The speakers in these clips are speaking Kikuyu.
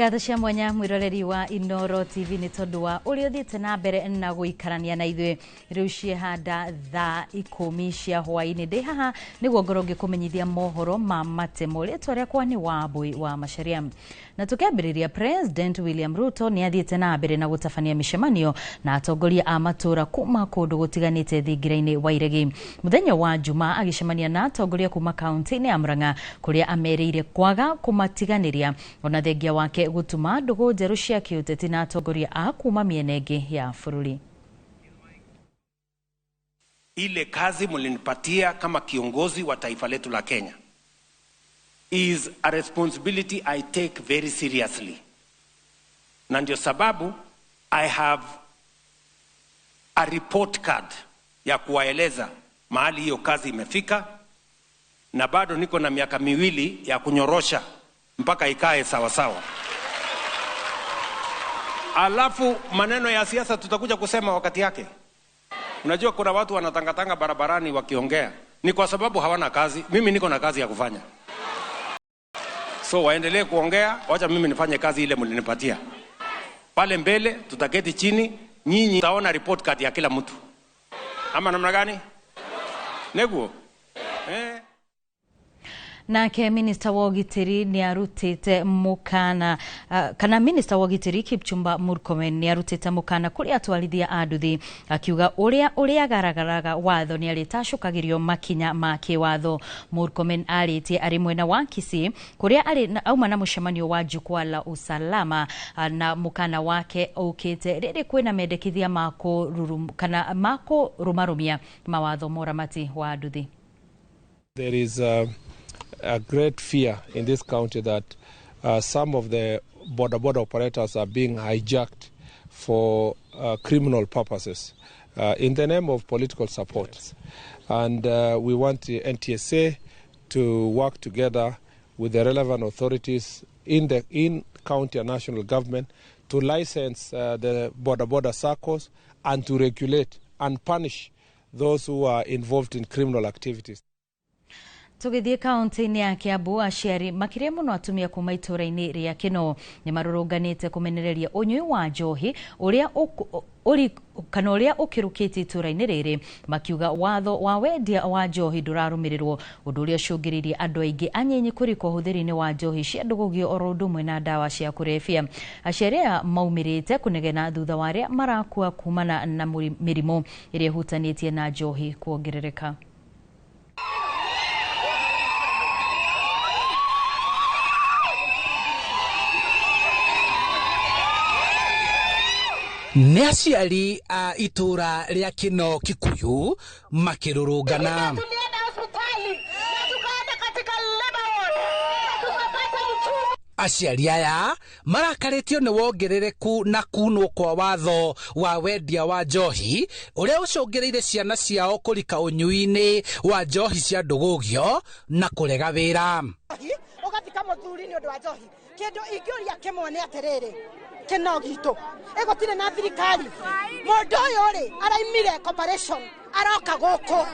Ngatho cia mwanya mwiroreri wa Inoro TV nĩ tondũ wa ũrĩa ũthiĩte na mbere na gũikarania na ithuĩ. Rĩu ciehanda thaa 10 cia hwaĩ-inĩ, ndĩ haha nĩguo ngorwo ngĩkũmenyithia mohoro ma matemo. Rĩtwa rĩakwa nĩ Wambui wa Macharia. Na tũkĩambĩrĩria, President William Ruto nĩ athiĩte na mbere na gũtabania mĩcemanio na atongoria a matũra kuma kũndũ gũtiganĩte thingira-inĩ wa Iregi. Mũthenya wa Jumaa agĩcemania na atongoria kuma kaunti-inĩ ya Murang'a kũrĩa amerĩire kwaga kũmatiganĩria ona thengia wake gũtuma ndũgũ njerũ cia kĩũteti na atongoria a kuma mĩena ĩngĩ ya bũrũri. Ile kazi mlinipatia kama kiongozi wa taifa letu la Kenya is a responsibility I take very seriously. Na ndio sababu I have a report card ya kuwaeleza mahali hiyo kazi imefika, na bado niko na miaka 2 ya kunyorosha mpaka ikae sawa sawa. Alafu maneno ya siasa tutakuja kusema wakati yake. Unajua kuna watu wanatangatanga barabarani wakiongea, ni kwa sababu hawana kazi. Mimi niko na kazi ya kufanya. So waendelee kuongea, wacha mimi nifanye kazi ile mlinipatia. Pale mbele tutaketi chini, nyinyi mtaona report card ya kila mtu. Ama namna gani? Neguo? Nake Minister wa Ũgitĩri nĩ arutĩte mũkana, kana Minister wa Ũgitĩri Kipchumba Murkomen nĩ arutĩte mũkana kũrĩ atwarithia a nduthi, akiuga ũrĩa ũrĩagaragaraga watho nĩ arĩtacũkagĩrio makinya ma kĩwatho. Murkomen arĩtie arĩ mwena wa Kisii kũrĩa arĩ auma na mũcemanio wa Jukwaa la Usalama, na mũkana wake ũkĩte rĩrĩ kwĩna mendekithia ma kana ma kũrũmarũmia mawatho ma ũramati wa nduthi. There is a great fear in this county that some of the border operators are being hijacked for criminal purposes in the name of political support. And we want the NTSA to work together with the relevant authorities in the county and national government to license the border circles and to regulate and punish those who are involved in criminal activities. Tũgĩthiĩ kaunti-inĩ ya Kiambu, aciari makĩria mũno atumia kuma itũũra-inĩ rĩa Kĩno nĩ marũrũnganĩte kũmenereria ũnyui wa njohi ũrĩa kana ũrĩa ũkĩrũkĩtie itũũra-inĩ rĩrĩ, makiuga watho wa wendia wa njohi ndũrarũmĩrĩrwo, ũndũ ũrĩa ũcũngĩrĩirie andũ aingĩ anyinyi kũrika ũhũthĩri-inĩ wa njohi cia ndũgũgio oro ũndũ ũmwe na ndawa cia kũrebia. Aciari aya maumĩrĩte kũnegena thutha wa arĩa marakua kumana na mĩrimũ ĩrĩa ĩhutanĩtie na njohi kuongerereka. Nĩ aciari a itũũra rĩa Kĩno Kikuyu makĩrũrũngana. Aciari aya marakarĩtio nĩ wongerereku na kunwo kwa watho wa wendia wa njohi ũrĩa ũcũngĩrĩire ciana ciao kũrika ũnyui-inĩ wa njohi cia ndũgũgio na kũrega wĩra. Ũgathika mũthuri nĩ ũndũ wa njohi. Kĩndũ ingĩũria kĩmwe nĩ atĩrĩrĩ, Kĩno gitũ ĩgũtirĩ na thirikari. Mũndũ ũyũ rĩ araimire corporation aroka gũkũ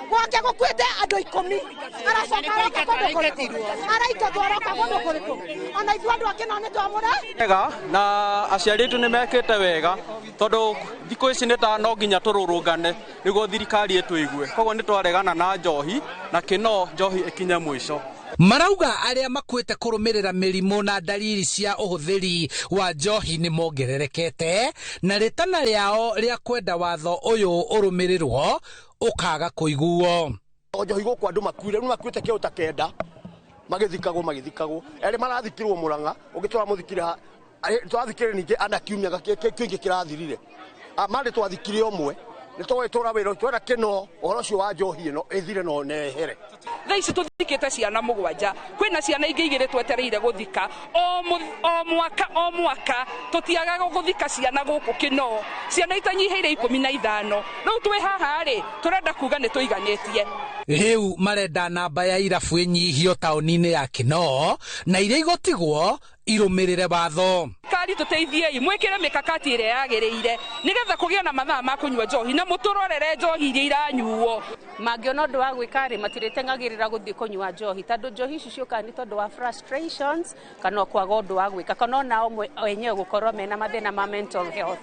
gwake gũkuĩte andũ 10, aracoka aroka kũndũ kũrĩkũ, araingatwo aroka kũndũ kũrĩkũ. Ona ithuĩ andũ a Kĩno nĩ twamũra wega, na aciari aitũ nĩ mekĩte wega tondũ thikũ ici nĩ ta no nginya tũrũrũngane nĩguo thirikari ĩtũigue. Koguo nĩ twaregana na njohi na Kĩno njohi ĩkinye mũico. Marauga arĩa makuĩte kũrũmĩrĩra mĩrimũ na dalili cia ũhũthĩri wa njohi nĩ mongererekete, na rĩtana rĩao rĩa kwenda watho ũyũ ũrũmĩrĩrwo ũkaga kũiguo. Njohi gũkũ andũ makuire, rĩu makuĩte kĩo ta 9 magĩthikagwo erĩ marathikirwo Murang'a, ũngĩ tũramũthikire twathikire ningĩ ana kiumia kĩngĩ kĩrathirire. Marĩ twathikire ũmwe nĩ tũgĩtũra wĩra twenda Kĩno ũhoro ũcio wa njohi ĩno ĩthire no nehere. Thaa ici tũthikĩte ciana 7, kwĩna ciana ingĩ 2 twetereire gũthika. O mwaka tũtiagaga gũthika ciana gũkũ Kĩno, ciana itanyihĩire 15. Rĩu twĩ haha rĩ tũrenda kuga nĩ tũiganĩtie. Rĩu marenda namba ya irabu ĩnyihio taũni-inĩ ya Kĩno na iria igũtigwo Irũmĩrĩre watho. Thirikari tũteithiei mwĩkĩre mĩkakati ĩrĩa yagĩrĩire nĩgetha kũgĩe na mathaa ma kũnyua njohi na mũtũrorere njohi iria iranyuo. Mangĩona ũndũ wa gwĩka rĩ, matirĩteng'agĩrĩra gũthiĩ kũnyua njohi, tondũ njohi ici ciũkaga nĩ tondũ wa frustrations kana kwaga ũndũ wa gwĩka, kana onao enyewe gũkorwo mena mathĩna ma mental health.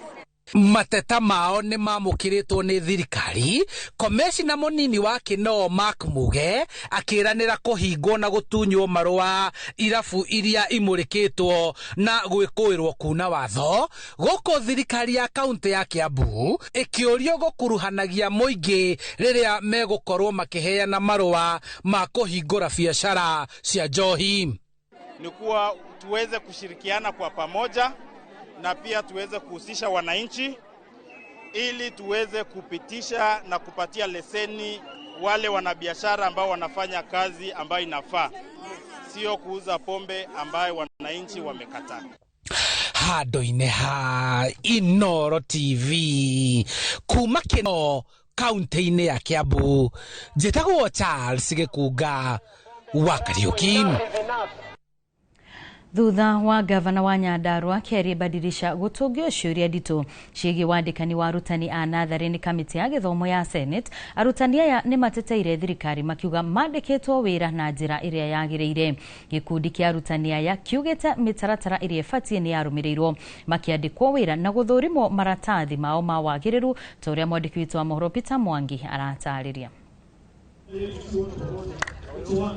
Mateta mao nĩ mamũkĩrĩtwo nĩ thirikari. Komecina mũnini wa Kinoo Mark Muge akĩranĩra kũhingwo na gũtunywo marũa irabu iria imũrĩkĩtwo na gwĩkũĩrwo kuna watho. Gũkũ thirikari ya kaunti ya Kiambu ĩkĩũrio gũkuruhanagia mũingĩ rĩrĩa megũkorwo makĩheana marũa ma kũhingũra biacara cia njohi. Ni kuwa tuweze kushirikiana kwa pamoja na pia tuweze kuhusisha wananchi ili tuweze kupitisha na kupatia leseni wale wanabiashara ambao wanafanya kazi ambayo inafaa, sio kuuza pombe ambayo wananchi wamekataa. Handũ-inĩ ha Inooro TV kuma Kinoo kaunti-inĩ ya Kiambu, njĩtagwo Charles Gĩkunga wa Kariuki. Thutha wa gavana wa Nyandarua Kerry Badirisha gũtũngio ciũria nditũ ciĩgiĩ wandĩkani wa arutani a natharĩ nĩ kamĩtĩ ya gĩthomo ya Senate, arutani aya nĩ mateteire thirikari makiuga mandĩkĩtwo wĩra na njĩra ĩrĩa yagĩrĩire. Gĩkundi kĩa arutani aya kiugĩte mĩtaratara ĩrĩa ĩbatiĩ nĩ yarũmĩrĩirwo makĩandĩkwo wĩra na gũthũrimwo maratathi mao ma wagĩrĩru, ta ũrĩa mwandĩki witũ wa mohoro Peter Mwangi aratarĩria.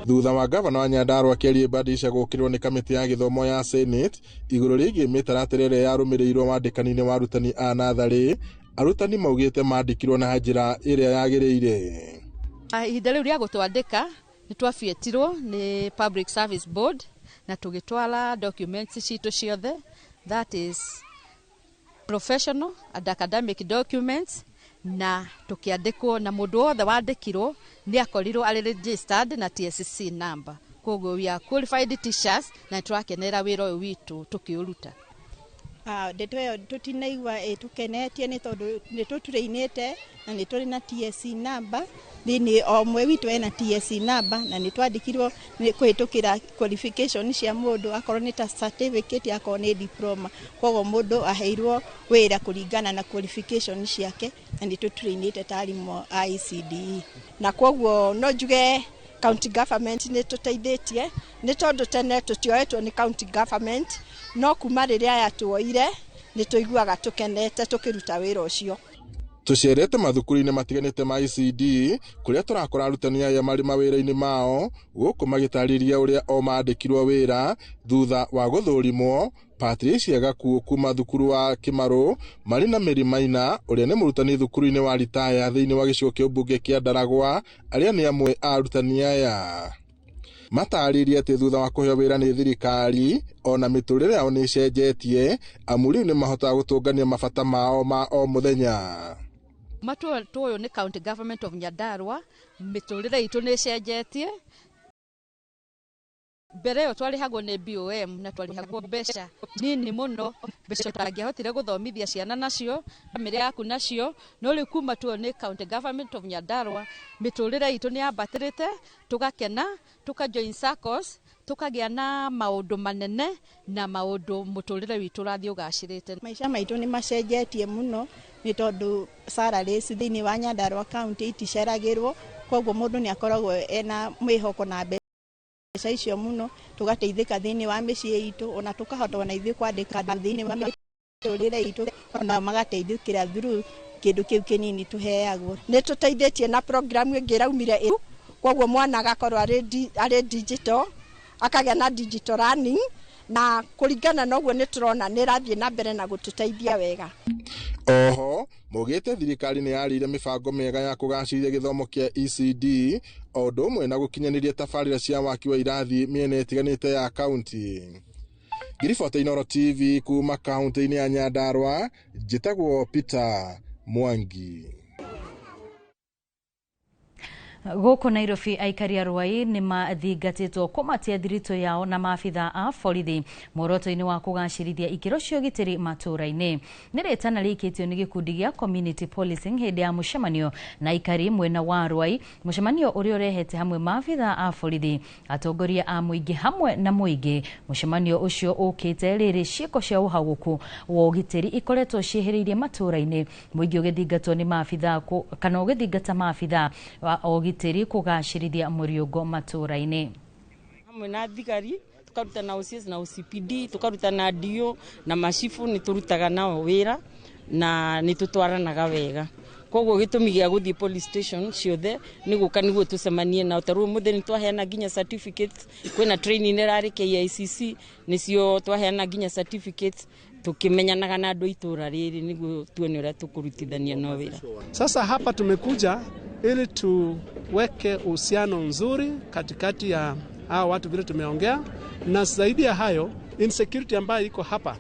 Thutha wa gavana wa Nyandarua Kerry Badirisha gũkĩrĩrwo nĩ kamĩtĩ ya gĩthomo ya Senate igũrũ rĩgiĩ mĩtaratara ĩrĩa yarũmĩrĩirwo wandĩkani-inĩ wa arutani a natharĩ, arutani maugĩte mandĩkirwo na njĩra ĩrĩa yagĩrĩire. Ihinda rĩu rĩa gũtwandĩka nĩ twabietirwo nĩ Public Service Board na tũgĩtwara documents citũ ciothe, that is professional and academic documents, na tukiandikwo na mundu wothe wandikirwo ni akorirwo ari registered na TSC number. Koguo we are qualified teachers na turakenera wira uyu witu tukiuruta. Ndeto ĩyo tũtinaigua ĩtũkenetie nĩ tondũ nĩ tũtũrĩinĩte na nĩ tũrĩ na TSC number thĩinĩ, o ũmwe witũ ena TSC number na nĩ twandĩkirwo nĩ kũhĩtũkĩra qualification cia mũndũ, akorwo nĩ ta certificate, akorwo nĩ diploma. Koguo mũndũ aheirwo wĩra kũringana na qualification ciake na nĩ tũtũrĩinĩte ta arimũ a ECDE. Na koguo no njuge county government nĩ tũteithĩtie nĩ tondũ tene tũtioetwo nĩ county government, no kuma rĩrĩa yatuoire nĩ tũiguaga tũkenete tũkĩruta wĩra ũcio. Tũcerete mathukuru-inĩ matiganĩte ma ECD kũrĩa tũrakora arutani aya marĩ mawĩra-inĩ mao gũkũ magĩtarĩria ũrĩa o mandĩkirwo wĩra thutha wa gũthũrimwo. Patricia Gakuo kuma thukuru wa Kĩmarũ marĩ na Mary Maina ũrĩa nĩ mũrutani thukuru-inĩ wa Ritaya thĩinĩ wa gĩcigo kĩa ũmbunge kĩa Ndaragwa, arĩa nĩ amwe a arutani aya. Matarĩrie atĩ thutha wa kũheo wĩra nĩ thirikari ona mĩtũrĩre yao nĩ ĩcenjetie, amu rĩu nĩ mahotaga gũtũngania mabata mao ma o mũthenya. Matũ ũyũ nĩ county government of Nyandarua, mĩtũrĩre itũ nĩ ĩcenjetie. Mbere ĩyo twarĩhagwo nĩ BOM na twarĩhagwo mbeca nini mũno, mbeca ũtangĩahotire gũthomithia ciana nacio, bamĩrĩ yaku nacio, no rĩu kuma tuo nĩ county government of Nyandarua, mĩtũrĩre itũ nĩ yambatĩrĩte, tũgakena, tũka join SACCOS, tũkagĩa na maũndũ manene na maũndũ mũtũrĩre witũ ũrathiĩ ũgacĩrĩte. Maica maitũ nĩ macenjetie mũno nĩ tondũ salaries thĩinĩ wa Nyandarua county iticeragĩrwo, koguo mũndũ nĩ akoragwo ena mwĩhoko na mbeca icio mũno, tũgateithĩka thĩinĩ wa mĩciĩ itũ, ona tũkahota ona ithuĩ kwandĩka andũ thĩinĩ wa mĩtũrĩre itũ, ona magateithĩkĩra through kĩndũ kĩu kĩnini tũheagwo. Nĩ tũteithĩtie na program ĩngĩ ĩraumire, koguo mwana agakorwo arĩ digital, akagĩa na digital learning, na kũringana na ũguo nĩ tũrona nĩ ĩrathiĩ na mbere na gũtũteithia wega. Oho maugĩte thirikari nĩ yarĩire mĩbango mĩega ya kũgacĩrithia gĩthomo kĩa ECD o ũndũ ũmwe na gũkinyanĩria tabarĩra cia waki wa irathi mĩena ĩtiganĩte ya kaunti. Ngiribota Inooro TV kuma kaunti-inĩ ya Nyandarua, njĩtagwo Peter Mwangi. Gũkũ Nairobi aikari a Ruai nĩ mathingatĩtwo kũmatia thiritũ yao na maabitha a borithi muoroto-inĩ wa kũgacĩrithia ikĩro cia ũgitĩri matũũra-inĩ. Nĩ rĩtana rĩikĩtio nĩ gĩkundi gĩa community policing hĩndĩ ya mũcemanio na aikari mwena wa Ruai, mũcemanio ũrĩa ũrehete hamwe maabitha a borithi, atongoria a mũingĩ hamwe na mũingĩ. Mũcemanio ũcio ũkĩte rĩrĩ ciĩko cia ũhagũku wa ũgitĩri ikoretwo ciĩhĩrĩirie matũũra-inĩ, mũingĩ ũgĩthingatwo nĩ maabitha kana ũgĩthingata maabitha wa ũgitĩri kũgacĩrithia mũriũngo matũũra-inĩ. Hamwe na thigari tukaruta na OCS na OCPD, tukaruta na DO na macibu, nĩ tũrutaga nao wĩra na nĩ tũtwaranaga wega. Koguo gĩtũmi gĩa gũthiĩ police station ciothe nĩ gũka nĩguo tũcemanie nao. Ta rĩu ũmũthĩ nĩ twaheana nginya certificates, kwĩna training ĩrarĩ KICC, nĩcio twaheana nginya certificates, tukimenyanaga na andũ itũra rĩrĩ nĩguo tuone ũrĩa tũkũrutithania nao wĩra. Sasa hapa tumekuja ili tuweke uhusiano nzuri katikati ya hawa watu vile tumeongea, na zaidi ya hayo insecurity ambayo iko hapa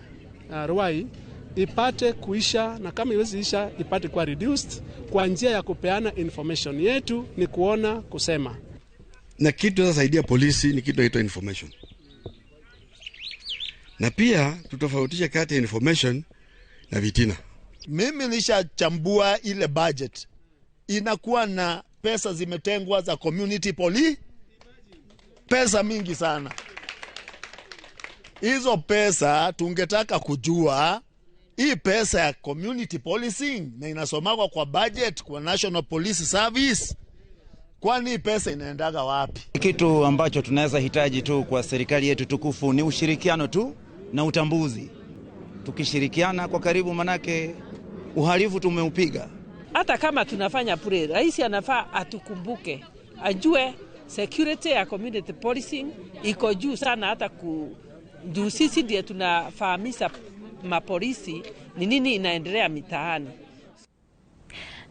Ruai ipate kuisha, na kama iwezi isha ipate kuwa reduced kwa njia ya kupeana information yetu ni kuona kusema. Na kitu sasaidia polisi ni kitu inaitwa information. Na pia tutofautishe kati ya information na vitina. Mimi nishachambua ile budget. Inakuwa na pesa zimetengwa za community police, pesa mingi sana. Hizo pesa tungetaka kujua hii pesa ya community policing na inasomagwa kwa budget kwa National Police Service, kwani pesa inaendaga wapi? Kitu ambacho tunaweza hitaji tu kwa serikali yetu tukufu ni ushirikiano tu na utambuzi. Tukishirikiana kwa karibu, manake uhalifu tumeupiga. Hata kama tunafanya pure, rais anafaa atukumbuke, ajue security ya community policing iko juu sana, hata juu sisi ndiye tunafahamisha mapolisi ni nini inaendelea mitaani.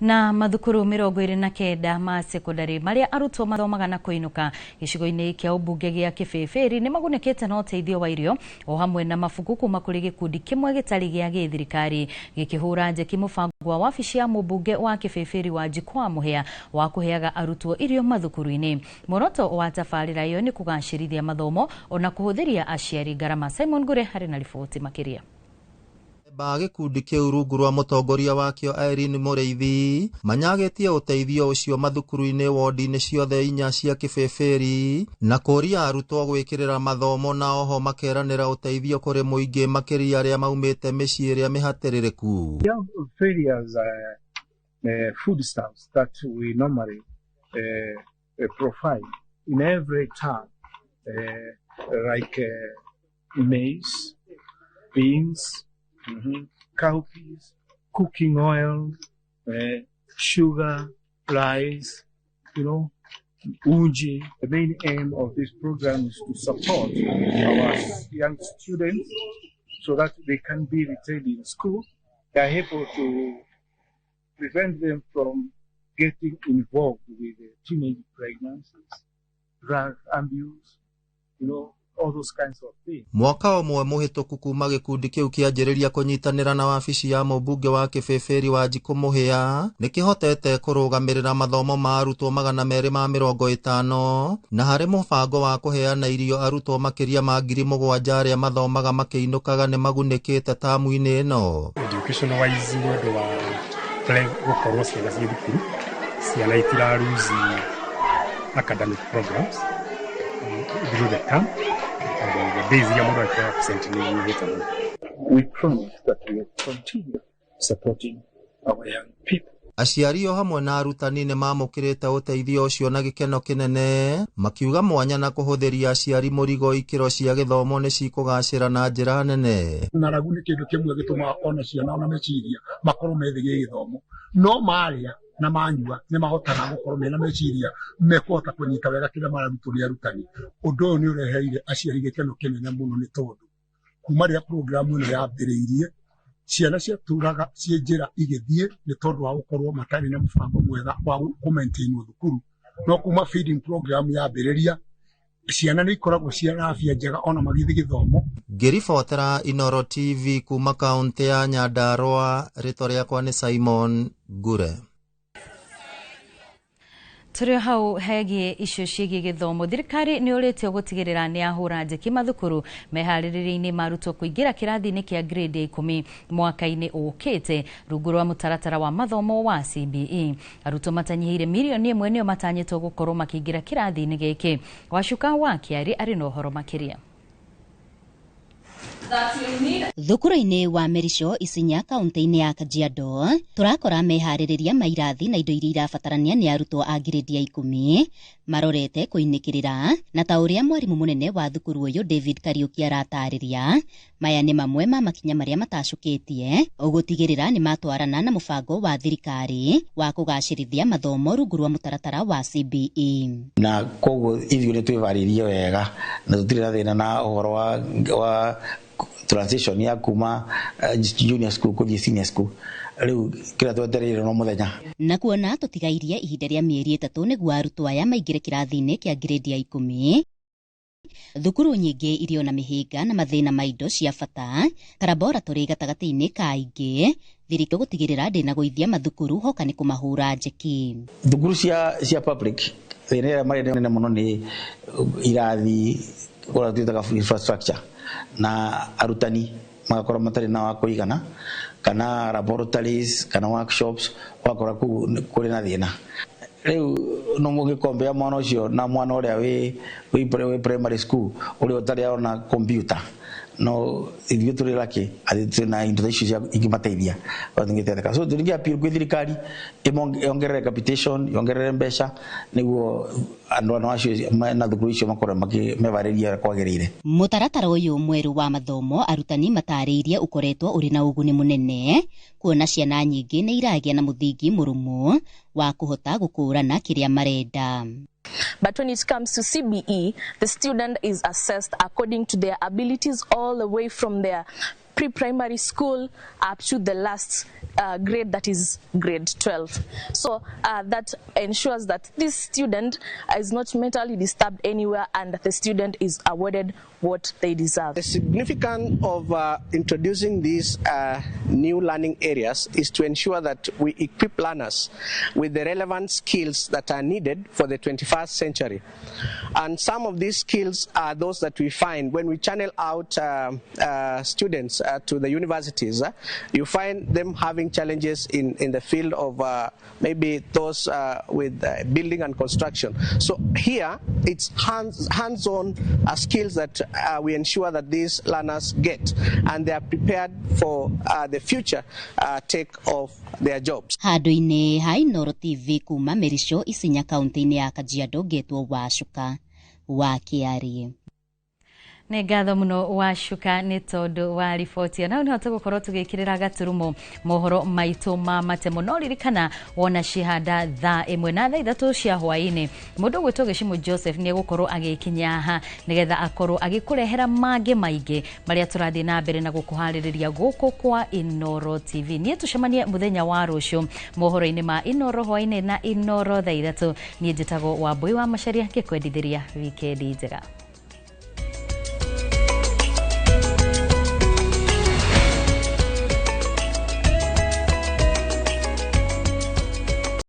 Na mathukuru 29 ma sekondari maria arutwo mathomaga na kuinuka gĩcigo-inĩ kĩa ũmbunge gĩa Kĩbĩbĩri nĩ magunĩkĩte na ũteithio wa irio o hamwe na mabuku kuma kũrĩ gĩkundi kĩmwe gĩtarĩ gĩa gĩthirikari gĩkĩhũra njeki mũbango wa wabici ya mũmbunge wa Kĩbĩbĩri wa Njikwa Mũhĩa wa kũheaga arutwo irio mathukuru-inĩ. Muoroto wa tabarĩra ĩyo nĩ kũgacĩrithia mathomo ona kũhũthĩria aciari ngarama. Simon Ngure harĩ na riboti makĩria. Ba gĩkundi kĩu rungu rwa mũtongoria wakĩo Irene Mũrĩithi manyagĩtie ũteithio ũcio mathukuru-inĩ wodi-inĩ ciothe inya cia Kĩbĩbĩri na kũria arutwo gwĩkĩrĩra mathomo na oho makeranĩra ũteithio kũrĩ mũingĩ makĩria arĩa maumĩte mĩciĩ ĩrĩa mĩhatĩrĩrĩku. Various foodstuffs that we normally provide in every town, like maize, beans, cowpeas, cooking oil, sugar, rice, you know, uji. The main aim of this program is to support our young students so that they can be retained in school. They are able to prevent them from getting involved with teenage pregnancies, drug abuse, you know, all those kinds of things. Mwaka ũmwe mũhĩtũku kuma gĩkundi kĩu kĩanjĩrĩria kũnyitanĩra na wabici ya mũmbunge wa Kĩbĩbĩri wa Njikũ Mũhĩa nĩ kĩhotete kũrũgamĩrĩra mathomo ma arutwo 250 na harĩ mũbango wa kũheana irio arutwo makĩria ma 7,000 arĩa mathomaga makĩinũkaga nĩ magunĩkĩte tamu-inĩ ĩno. Education wise nĩ ũndũ wa gũkorwo ciana ciĩ thukuru, ciana itiraruzi academic programs through the term. We promise that we will continue supporting our young people. Aciari o hamwe na arutani nĩ mamũkĩrĩte ũteithio ũcio na gĩkeno kĩnene, makiuga mwanya na kũhũthĩria aciari mũrigo ikĩro cia gĩthomo nĩ cikũgacĩra na njĩra nene. Ng'aragu nĩ kĩndũ kĩmwe gĩtũmaga ona ciana ona meciria makorwo me thĩ gĩgĩthomo, no marĩa na manyua nĩ mahotaga gũkorwo mena meciria mekũhota kũnyita wega kĩrĩa mararutwo nĩ arutani. Ũndũ ũyũ nĩ ũreheire aciari gĩkeno kĩnene mũno nĩ tondũ kuma rĩrĩa programu ĩno yambĩrĩirie ciana ciatũraga ciĩ njĩra igĩthiĩ nĩ tondũ wa gũkorwo matarĩ na mũbango mwega wa kũ-maintain thukuru, no kuma feeding program yambĩrĩria ciana nĩ ikoragwo ciana afya njega ona magĩthiĩ gĩthomo. Ngĩribotera Inooro TV kuma kaũntĩ ya Nyandarua, rĩtwa rĩakwa nĩ Simon Ngure. Tũrĩ o hau hegiĩ icio ciĩgiĩ gĩthomo, thirikari nĩ ũrĩtio gũtigĩrĩra nĩ yahũra njeki mathukuru meharĩrĩria-inĩ ma arutwo kũingĩra kĩrathi-inĩ kĩa grade ya 10 mwaka-inĩ ũkĩte rungu rwa mũtaratara wa mathomo wa CBE. Arutwo matanyihĩire mirioni 1 nĩo matanyĩtwo gũkorwo makĩingĩra kĩrathi-inĩ gĩkĩ. Wacuka wa Kĩarĩ arĩ na ũhoro makĩria. Thukuru-inĩ wa Merisho Isinya kaunti-inĩ ya Kajiado tũrakora meharĩrĩria ma irathi na indo iria irabatarania nĩ arutwo a ngirĩndi ya 10 marorete kũinĩkĩrĩra, na ta ũrĩa mwarimũ mũnene wa thukuru ũyũ David Kariuki aratarĩria, maya nĩ mamwe ma makinya marĩa matacũkĩtie ũgũtigĩrĩra nĩ matwarana na mũbango wa thirikari wa kũgacĩrithia mathomo rungu rwa mũtaratara wa CBE. Na koguo ithuĩ nĩ twĩvarĩirie wega na tũtirĩ na thĩna na ũhoro wa transition ya kuma junior school kũthiĩ senior school. Rĩu kĩrĩa twetereire no mũthenya. Na kuona tũtigairie ihinda rĩa mĩeri 3 nĩguo arutwo aya maingĩre kĩrathi-inĩ kĩa grade ya 10, thukuru nyingĩ irĩ ona mĩhĩnga na mathĩna ma indo cia bata ta laboratory gatagatĩ-inĩ ka ingĩ, thirikari gũtigĩrĩra ndĩnagũithia mathukuru hoka nĩ kũmahũra njeki. Thukuru cia public thĩna ĩrĩa marĩ nene mũno nĩ irathi, ũrĩa twĩtaga infrastructure, na arutani magakorwo matarĩ na wa kũigana, kana laboratories kana workshops, ũgakora kũu kũrĩ na thĩna. Rĩu no mũgĩkombea mwana ũcio na mwana ũrĩa wĩ primary school ũrĩa ũtarĩ ona computer, no ithuĩ tũrĩ lucky atĩ twĩna indo ta icio cia ingĩmateithia tũngĩteithĩka. So tũringĩ appeal kwĩ thirikari yongerere capitation, yongerere mbeca nĩguo andũ ano acio na thukuru icio makorwo mevarĩria kwagĩrĩire. Mũtaratara ũyũ mwerũ wa mathomo arutani matarĩirie ũkoretwo ũrĩ na ũguni mũnene kuona ciana nyingĩ nĩ iragĩa na mũthingi mũrũmu wa kũhota gũkũrana kĩrĩa marenda. But when it comes to CBE, the student is assessed according to their abilities all the way from their pre-primary school up to the last grade, that is grade 12. So that ensures that this student is not mentally disturbed anywhere and the student is awarded what they deserve. The significance of introducing these new learning areas is to ensure that we equip learners with the relevant skills that are needed for the 21st century. And some of these skills are those that we find when we channel out students to the universities. You find them having challenges in the field of maybe those with building and construction. So here it's hands-on skills that we ensure that these learners get, and they are prepared for the future take of their jobs. Handũ-inĩ ha Inooro TV kuma Merisho Isinya kaunti-inĩ ya Kajiado ngetwo Wacuka wa Kĩarĩ. Nĩ ngatho mũno Wacuka nĩ tondũ wa riboti. Na nĩho tũgũkorwo tũgĩkĩrĩra gaturumo mohoro maitũ ma matemo, no ririkana wona cihanda thaa 1 na thaa 3 cia hwaĩ-inĩ mũndũ ũgwĩtwo Gĩcimũ Joseph nĩ egũkorwo agĩkinya haha nĩgetha akorwo agĩkũrehera mangĩ maingĩ marĩa tũrathiĩ na mbere na gũkũharĩrĩria gũkũ kwa Inooro TV. Niĩ tũcemanie mũthenya wa rũciũ mohoro-inĩ ma Inooro hwaĩ-inĩ na Inooro thaa 3. Niĩ njĩtagwo Wambui wa Macharia ngĩkwendithĩria wikendi njega.